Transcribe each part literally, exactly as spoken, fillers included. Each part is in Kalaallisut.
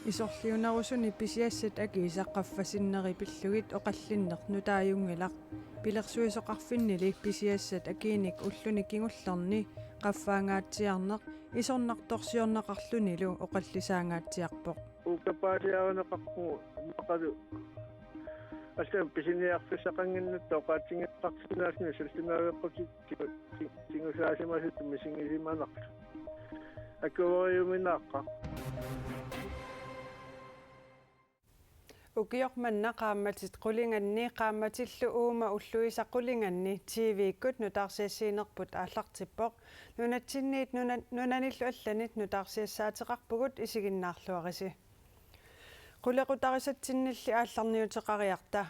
Isorliunerusuni pisiassat akiisa qaffasinnerit pillugit oqallinneq nutaajunngilaq. Pilersuisoqarfinnili pisiassat akiinik ulluni kingullerni qaffaangaatsiarneq isornartorsiorneqarlunilu oqallisaangaatsiarpoq. Uukkapaasiarineqarpugut immaqalu allamik pisiniarfissaqannginnatta oqaatigineqarsinnaalluni sallimaaveqqutit tigu-, ti-, tigusaasimasutut misigisimanartut. Akueriuminaaqqaaq. Ukioq manna qaammatit qulinganni, qaammatillu uuma ulluisa qulinganni, T V-kkut nutaarsiassiinerput aallartippoq. Nunatsinniit nuna-, nunanillu allanit nutaarsiassaateqarpugut, isiginnaarluarisi. Qulequtarisatsinnilli aallarniuteqariarta.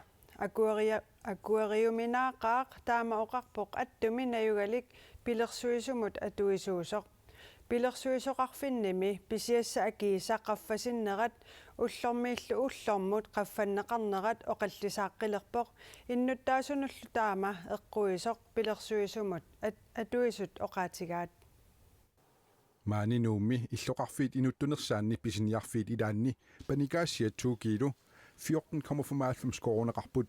Akueria-, akueriuminaaqqaaq taama oqarpoq Attumi najugalik pilersuisumut atuisuusoq. Pilersuisoqarfinnimi pisiassat akiisa qaffasinnerat ullormiillu ullormut qaffanneqarnerat oqallisaaqqilerpoq, innuttaasunullu taama eqquisoq pilersuisumut at-, atuisut oqaatigaat. Maani Nuummi illoqarfiit inuttunersaanni pisiniarfiit ilaanni panikaassiat to kilo fjorten komma femoghalvfems koruuneqarput.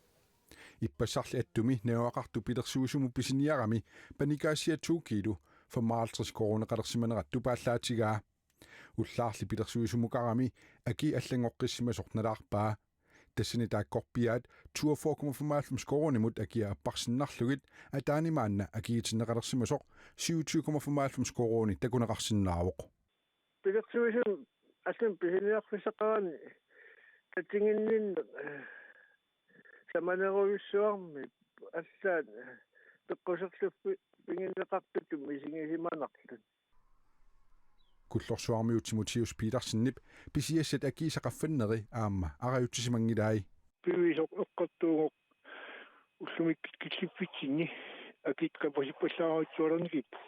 Ippassarli Attumi najugaqartut pilersuisumut pisiniarami panikaassiat to kilo femoghalvtreds koruuneqalersimanerat tupaallaatigaa. Ullaarli pilersuisumukarami aki allanngoqqissimasoq nalaarpaa. Tassani taakkorpiaat toogfyrre komma femoghalvfems koruunimut akia apparsinnarlugit ataani maanna akigitinneqalersimasoq syvogtyve komma femoghalvfems koruuni takuneqarsinnaavoq. Pilersuisumik allamik pisiniarfissaqarani tatiginninneq, eh, samanerujussuarmik allaat, eh, peqquserluffi-, piginneqartutut misigisimanartut. Kullorsuarmiut Timotheus Petersenip pisiassat akiisa qaffanneri aamma arajutsisimanngilai. Piviusoq eqqartuuvoq ullumikkut killiffitsinni akit qaffassippallaarujussualernikipput.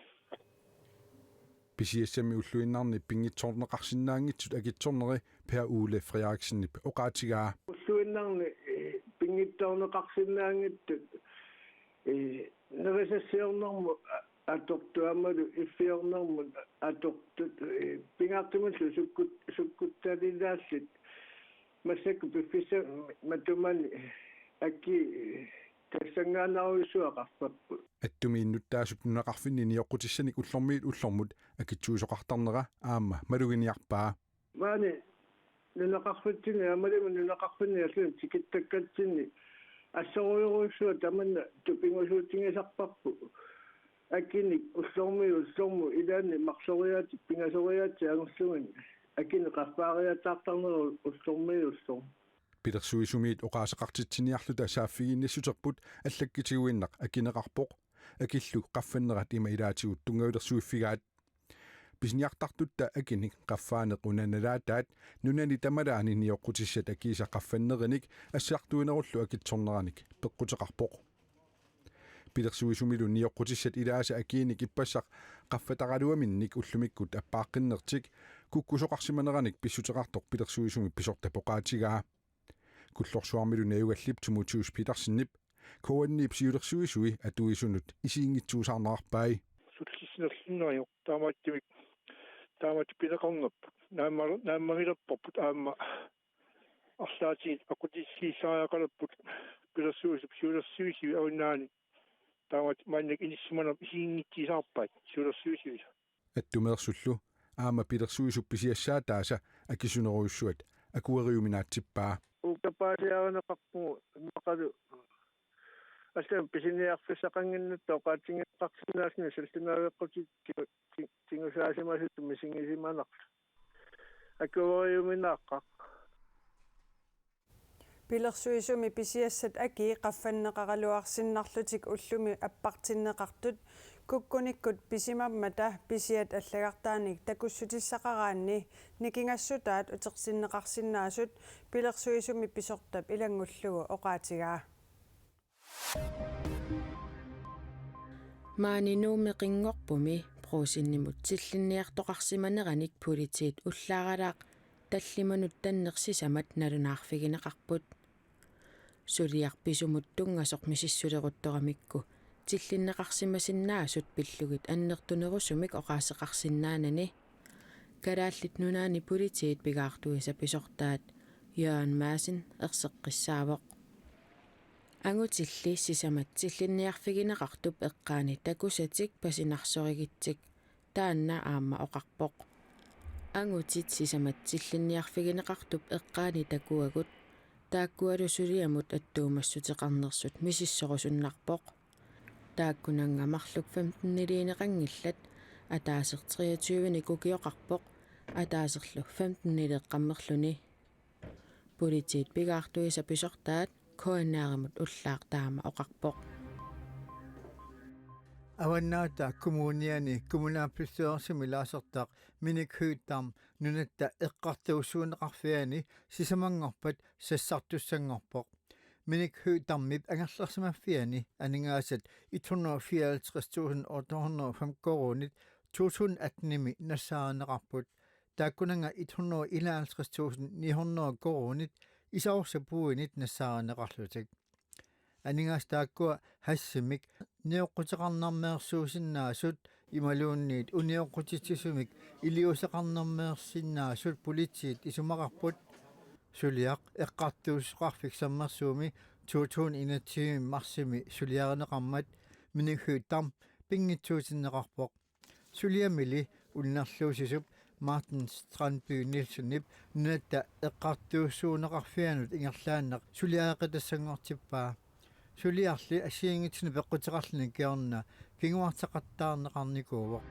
Pisiassami ulluinnarni pinngitsoorneqarsinnaanngitsut akitsorneri Per Ole Frederiksenip oqaatigaa. Ulluinnarni, eh, pinngitsoorneqarsinnaanngitsut, eh, nerisassiornermut a-, atortut aammalu iffiornermut atortut, eh, pingaartumillu sukkut-, sukkuttalilaallit massakkut piffissami matumani akii, eh, tassanngaannarujussuaq qaffapput. Attumi innuttaasup nunaqarfinni nioqqutissanik ullormiit ullormut akitsuisoqartarnera aamma maluginiarpaa. Maani nunaqarfitsinni aammalu nunaqarfinni allanut tikittakkatsinni assorujorujussuaq tamanna tupigusuutigisarparput. Akinik ullormiit ullormut ilaanni marsoriaatsip pingasoriaatsip angullugit akinik qaffaariataartarnerat ullormiit ullormut. Pilersuisumiit oqaaseqartitsiniarluta saaffigiinnassuterput allakkitiguinnaq akineqarpoq. Akillu qaffannerat ima ilaatigut tunngavilersuiffigaat. Pisiniartartutta akinik qaffaaneq una nalaataat nunani tamalaani nioqqutissat akiisa qaffannerinik assartuinerullu akitsorneranik peqquteqarpoq. Pilersuisumilu nioqqutissat ilaasa akiinik ippassaq qaffataraluaminnik ullumikkut appaaqqinnertik kukkusoqarsimaneranik pissuteqartoq pilersuisumik pisortap oqaatigaa. Kullorsuarmilu najugallip Timotheus Petersenip K N I-p siulersuisui atuisunut isiginngitsuusaarnerarpai. Sullissinerlunneq taamaattumik taamatut pineqarnerput naamma-, naammagilerparput aamma arlaatigut aqqutissiissariaqalerput pilersuisup siulersuisui avinnaani taamatut maannakkut inissisimanermut isiginngitsuusaarpaat siulersuisui. Attumeersullu aamma pilersuisup pisiassaataasa akisunerujussuat akueriuminaatsippaa. Uukkapaasiarineqarpugut immaqalu allamik pisiniarfissaqannginnatta oqaatigineqarsinnaalluni sallimaaveqqutit ti-, ti-, tigusaasimasutut misigisimanartut. Akueriuminaaqqaaq. Pilersuisumi pisiassat akii qaffanneqaraluarsinnarlutik ullumi appartinneqartut kukkunikkut pisimammata pisiat allagartaanik takussutissaqaraanni nikingassutaat utertinneqarsinnaasut pilersuisumi pisortap ilanngullugu oqaatigaa. Maani Nuummi Qinngorpumi Brugsenimut tillinniartoqarsimaneranik politiit ullaaralaaq tallimanut tanneq sisamat nalunaarfigineqarput. Suliaq pisumut tunngasoq misissuleruttoramikku tillinneqarsimasinnaasut pillugit annertunerusumik oqaaseqarsinnaanani. Kalaallit Nunaanni Politiit pigaartuisa pisortaat Jørgen Madsen erseqqissaavoq. Angutilli sisamat tillinniarfigineqartup eqqaani takusatik pasinarsorigitsik taanna aamma oqarpoq. Angutit sisamat tillinniarfigineqartup eqqaani takuagut taakkualu suliamut attuumassuteqarnersut misissorusunnarpoq. Taakkunannga marluk femteniliineqanngillat, ataaseq treogtyvenik ukioqarpoq, ataaserlu femtenileeqqammerluni. Politiit pigaartuisa pisortaat K N R-imut ullaaq taama oqarpoq. Avannaata Kommuniani kommunalbestyrelsimi ilaasortaq Minik Høegh-Dam nunatta eqqartuussuunneqarfiani sisamanngorpat sassartussanngorpoq. Minik Høegh-Dammip angerlarsimaffiani aningaasat et hundrede og fireoghalvtreds tusind otte hundrede og fem koruunit to tusind attenimi nassaarineqarput. Taakkunannga et hundrede og enoghalvtreds tusind ni hundrede koruunit isaorsapuinit nassaarineqarlutik. Aningaasat taakkua hashimik nioqquteqarnermeersuusinnaasut imaluunniit unioqqutitsisumik iliuuseqarnermeersinnaasut politiit isumaqarput. Suliaq eqqartuussisoqarfik Sermersuumi to tusind enogtyve marsimi suliarineqarmat Minik Høegh-Dam pinngitsuutinneqarpoq. Suliamili unnerluussisup Martin Strandby Nielsenip nunatta eqqartuussuunneqarfianut ingerlaannaq suliareqitassanngortippaa. Suliarli assigiinngitsunut peqquteqarluni kingorna kinguarteqattaarneqarnikuuvoq.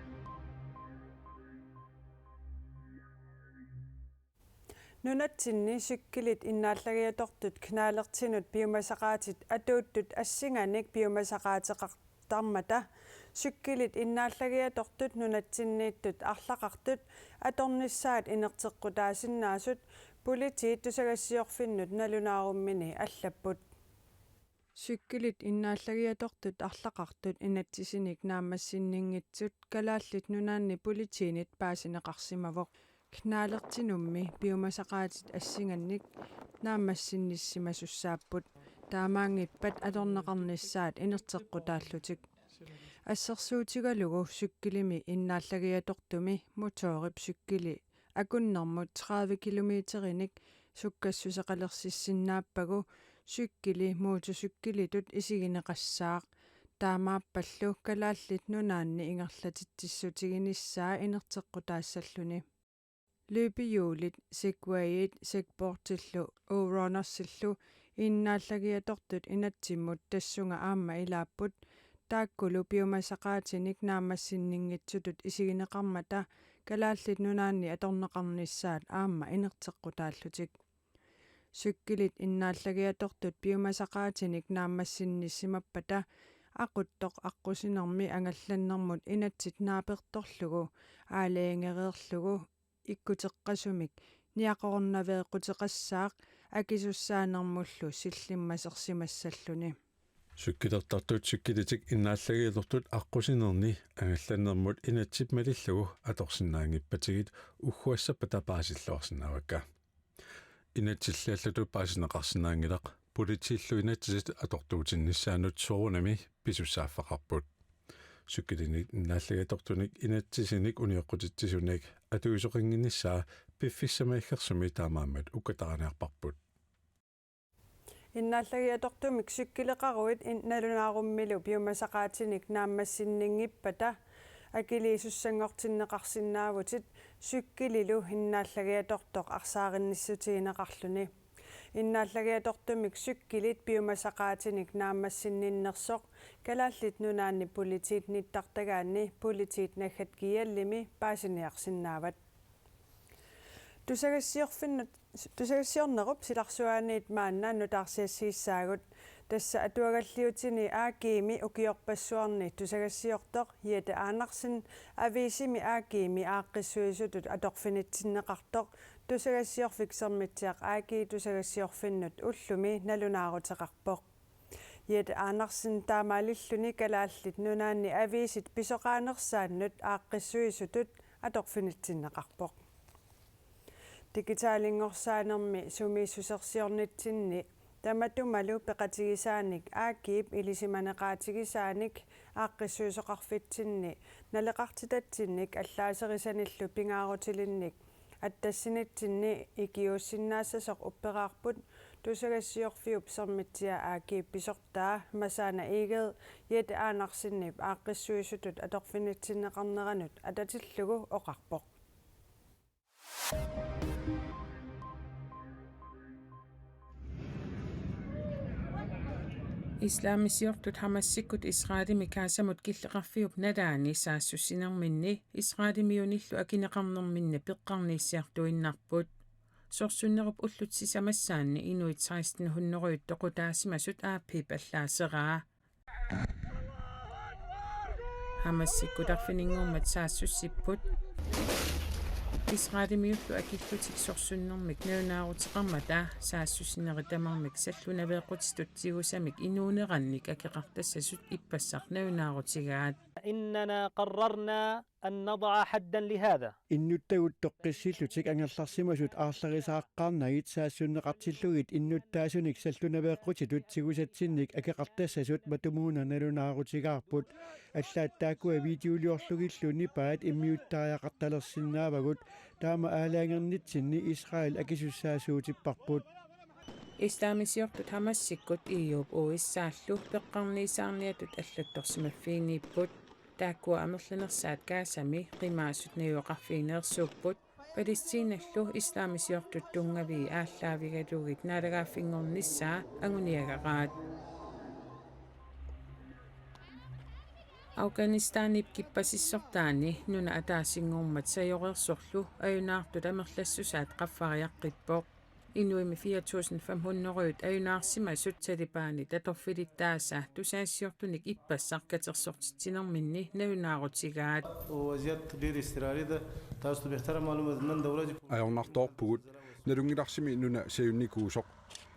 Nunatsinni cykelit innaallagiatortut knallertinut piumasaqaatit atuuttut assinganik piumasaqaateqartarmata, cykelit innaallagiatortut nunatsinniittut arlaqartut atornissaat inerteqqutaasinnaasut politiit tusagassiorfinnut nalunaarummini allapput. Cykelit innaallagiatortut arlaqartut inatsisinik naammassinninngitsut Kalaallit Nunaanni politiinit paasineqarsimavoq. Knallertinummi piumasaqaatit assinganik naammassinnissimasussaapput. Taamaanngippat atorneqarnissaat inerteqqutaallutik. Assersuutigalugu cykelimi innaallagiatortumi motorip cykeli akunnermut tredive kilometerinik sukkassuseqalersissinnaapput, cykeli motorcykelitut isigineqassaaq. Taamaappallu Kalaallit Nunaanni ingerlatitsissutiginissaa inerteqqutaassalluni. Løbehjulit, segwayit, segboardillu allroundersillu innaallagiatortut inatsimmut tassunga aamma ilaapput, taakkulu piumasaqaatinik naammassinninngitsutut isigineqarmata Kalaallit Nunaanni atorneqarnissaat aamma inerteqqutaallutik. Cykelit innaallagiatortut piumasaqaatinik naammassinnissimappata aquttoq aqqusinermi angallannermut inatsit naapertorlugu aalajangereerlugu ikkuteqqasumik niaqornaveeqquteqassaaq akisussaanermullu sillimmasersimassalluni. Cykelertartut cykelitik innaallagiatortut aqqusinerni angallannermut inatsip malillugu atorsinnaanngippatigit ugguassappata paasilluarsinnaavakka. Inatsilli allatut paasineqarsinnaanngilaq, politiillu inatsisit atortuutinnissaannut soorunami pisussaaffeqarput. Cykelinik innaallagiatortunik inatsisinik unioqqutitsisunik atuisoqannginnissaa piffissami aggersumi taamaammat ukkatariarparput. Innaallagiatortumik cykeleqaruit in-, nalunaarummilu piumasaqaatinik naammassinninngippata akiliisussanngortinneqarsinnaavutit cykelilu innaallagiatortoq arsaarinnissutigineqarluni. Innaallagiatortumik cykelit piumasaqaatinik naammassinninnersoq Kalaallit Nunaanni politiit nittartagaanni politiit naggat gl-imi paasiniarsinnaavat. Tusagassiorfinnut, tusagassiornerup silarsuaaniit maanna nutaarsiassiissaagut. Tassa Atuagalliutini A G-mi ukiorpassuarni tusagassiortoq Jette Andersen aviisimi A G-mi aaqqissuisutut atorfinitsinneqartoq Tusagassiorfik Sermitsiaq A G tusagassiorfinnut ullumi nalunaaruteqarpoq. Jette Andersen taamaalilluni Kalaallit Nunaanni aviisit pisoqaanersaannut aaqqissuisutut atorfinitsinneqarpoq. Digitalinngorsaannermi sumiissusersiornitsinni Tamatumalu peqatigisaanik A G-p ilisimaneqaatigisaanik aaqqissuisoqarfitsinni naleqartitatsinnik allaaserisanillu pingaarutilinnik attassinitsinni ikiuussinnaassasoq upperaarput tusagassiorfiup Sermitsiap A G-p pisortaa Masaana Egede Jette Andersenip aaqqissuisutut atorfinitsinneqarneranut atatillugu oqarpoq. Islamisiortut Hamasikkut Israelimi Gazamut killeqarfiup nalaani saassussinerminni Israelimiunillu akineqarnerminni peqqarniissiartuinnarput. Sorsunnerup ullut sisamassaanni inuit seksten hundrede toqutaasimasut A P-p allaaseraa. Hamasikkut arfininngormat saassussipput. Israelimiullu akillutik sorsunnermik nalunaaruteqarmata saassussinerit tamarmik sallunaveeqqutitut tigusamik inuunerannik akeqartassasut ippassaq nalunaarutigaat. إننا قررنا أن نضع حدا لهذا. Innuttagut toqqissillutik angerlarsimasut aarlerisaaqqaarnagit saassunneqartillugit innuttaasunik sallunaveeqqutitut tigusatsinnik akeqartassasut matumuuna nalunaarutigaarput. Allaat taakkua videoliorlugillu nipaat immiuttariaqartalersinnaavagut, taama aalajangernitsinnit Israel akisussaasuutipparput. Islamisiortut Hamasikkut E U-p U S A-llu peqqarniisaarniatut allattorsimaffiginniipput. Taakkua amerlanersaat Gazami qimaasut najugaqarfigineersuupput. Palæstinallu islamisiortut tunngavii aallaavigalugit naalagaaffinngornissaa anguniagaraat. Afghanistanip kippasissortaani nuna ataasinngormat sajoreersorlu ajunaartut amerlassusaat qaffariaqqippoq. Inuimmi fire tusind fem hundrede ajunaarsimasut Talibanit atorfilittaasa tusagassiortunik ippassaq katersortitsinerminni nalunaarutigaat. وزيادة تقدير استراري ده تاسو بيحترم معلومة من دورة. Ajornartoorpugut, nalunngilarsimi nuna sajunnikuusoq.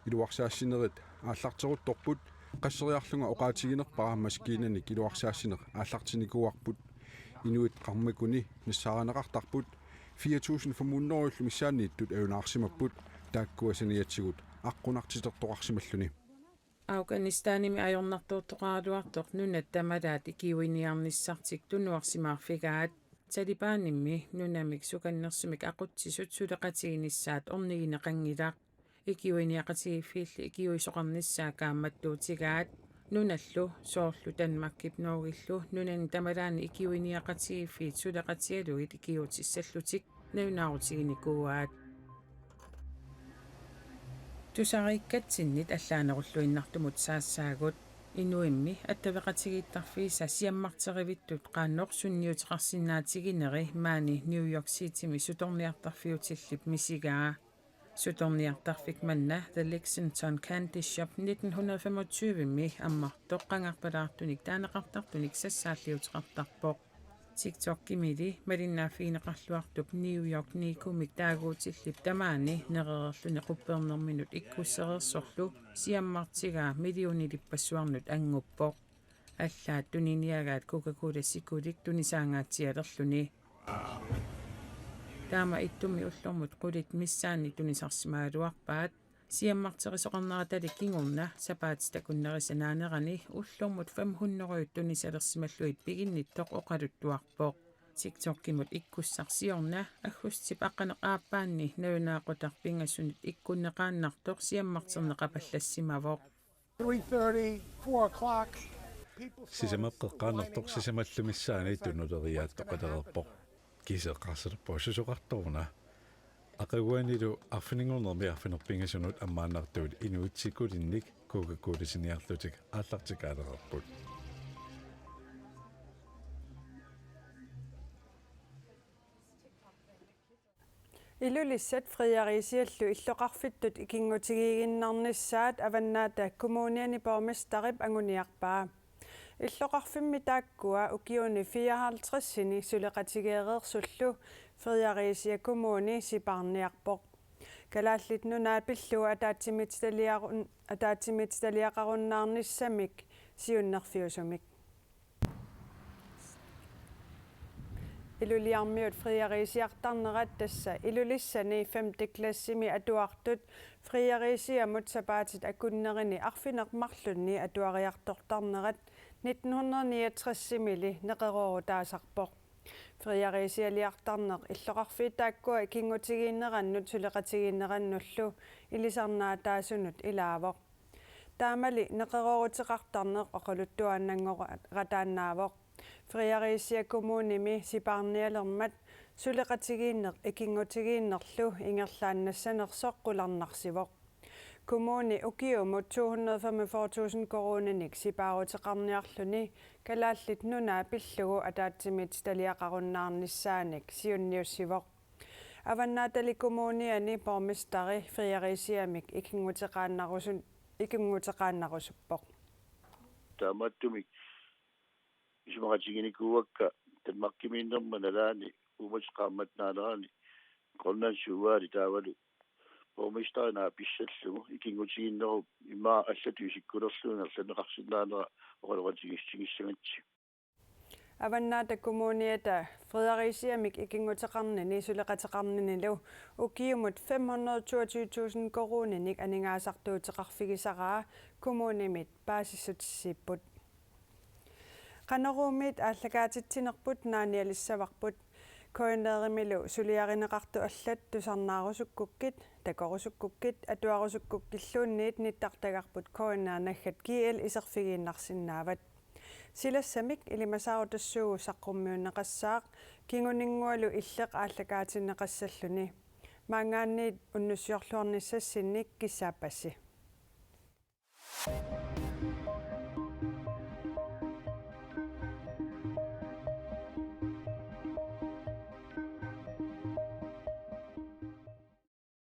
Iluarsaassinerit aallarteruttorput, qasseriarlunga oqaatiginerpara maskiinanik iluarsaassineq aallartinnikuuarput. Inuit qarmakuni nassaarineqartarput, fire tusind fem hundrede missaanniittut ajunaarsimapput, taakkua saniatigut aqqunartitertoqarsimalluni. Afghanistanimi ajornartoortoqaraluartoq nunat tamalaat ikiuiniarnissartik tunuarsimaarfigaat. Talibanimmi nunamik sukannersumik aqutsisut suleqatiginissaat ornigineqanngilaq. Ikiuiniaqatigiiffiilli ikiuisoqarnissaa kaammattuutigaat. Nunallu soorlu Danmarkip Norgillu nunani tamalaani ikiuiniaqatigiiffiit suleqatigalugit ikiuutissallutik nalunaarutiginikuuaat. Tusariikkatsinnit allaanerulluinnartumut saassaagut. Inuimmi attaveqatigiittarfiisa siammarterivittut qanoq sunniuteqarsinnaatigineri maani New York Citymi sutorniartarfiutillip misigaa. Sutorniartarfik manna The Lexington Candy Shop nitten hundrede femogtyve-mi ammartoq qangarpalaartunik taaneqartartunik sassaalliuteqartarpoq. TikTokimili malinnaaffigineqarluartup New York Nikumik taaguutillip tamaani nerereerluni quppernerminut ikkussereersorlu siammartigaa millionilippassuarnut annguppoq. Allaat tuniniagaat Coca-Cola sikulik tunisaangaatsialerluni. Taama ittummi ullormut qulit missaanni tunisarsimagaluarpaat. Siammarterisoqarneratali kingorna sapaatip takunneri sanaanerani ullormut fem hundrede tunisalersimallugit piginnittoq oqaluttuarpoq. TikTokimut ikkussaq siorna aggustip aqqaneq-aappaanni nalunaaqutaq pingasunut ikkunneqaannartoq siammarterneqapallassimavoq. Three thirty, four o'clock, people started. Sisamap qeqqaannartoq sisamallumi missaani tunuleriaattoqalereerpoq. Kiisa eqqarsarput susoqartoruna. Aqaguanilu arfininngornermi arfineq-pingasunut ammaannartuut inuit sikulinnik Coca-Colasiniarlutik aallartikaalereerput. Ilulissat Fredericiallu illoqarfittut ikinngutigiiginnarnissaat Avannaata Kommuniani borgmesterip anguniarpaa. Illoqarfimmi taakkua ukiuni fireoghalvtredsini suleqatigeereersullu Fredericia Kommuni sipaarniarpoq. Kalaallit Nunaat pillugu ataatsimiititaliarun-, ataatsimiititaliaqarunnaarnissamik siunnerfiusumik. Iluliarmiut frieriisiartarnerat, tassa Ilulissani femte klassimi atuartut frieriisiamut sapaatit akunnerini arfineq-marlunni atuariartortarnerat nitten hundrede niogtres-imili neqeroorutaasarpoq. Frieriisialiartarneq illoqarfiit taakkua ikinngutigiinnerannut suleqatigiinnerannullu ilisarnaataasunut ilaavoq. Taamali neqerooruteqartarneq oqaluttuaannanngorataannaavoq. Fredericia Kommunimi sipaarnialermat suleqatigiinneq ikinngutigiinnerlu ingerlaannassanersoq qularnarsivoq. Kommuni ukiumut to hundrede femogfyrre tusind koruuninik sipaaruteqarniarluni Kalaallit Nunaat pillugu ataatsimiititaliaqarunnaarnissaanik siunniussivoq. Avannaatali Kommuniani borgmesteri Fredericiamik ikinnguteqaannarusun-, ikinnguteqaannarusuppoq. Taamaattumik isumaqatiginikuuakka Danmarkimiinnerma nalaani uummatit qaammatit naanerani Grønlands Udvalg taavalu borgmesteri naapissallugu ikinngutigiinnerup immaqa allatut isikkulerlugu ingerlanneqarsinnaanera oqaloqatigiissutigissagatsigit. Avannaata Kommuniata Fredericiamik ikinnguteqarnini suleqateqarninilu ukiumut fem hundrede toogtyve tusind koruuninik aningaasartuuteqarfigisaraa kommunimit paasissutissiipput. Qanoruumiit aallakaatitsinerput naanialissavarput. KNR-imilu suliarineqartut allat tusarnaarusukkukkit, takorusukkukkit, atuarusukkukkilluunniit nittartagarput K N R naggat G L iserfigiinnarsinnaavat. Silassamik ilimasaarutassuugut saqqummiunneqassaaq, kinguninngualu Illeq aallakaatinneqassalluni. Maanngaanniit unnussiorluarnissassinnik kissaappassi.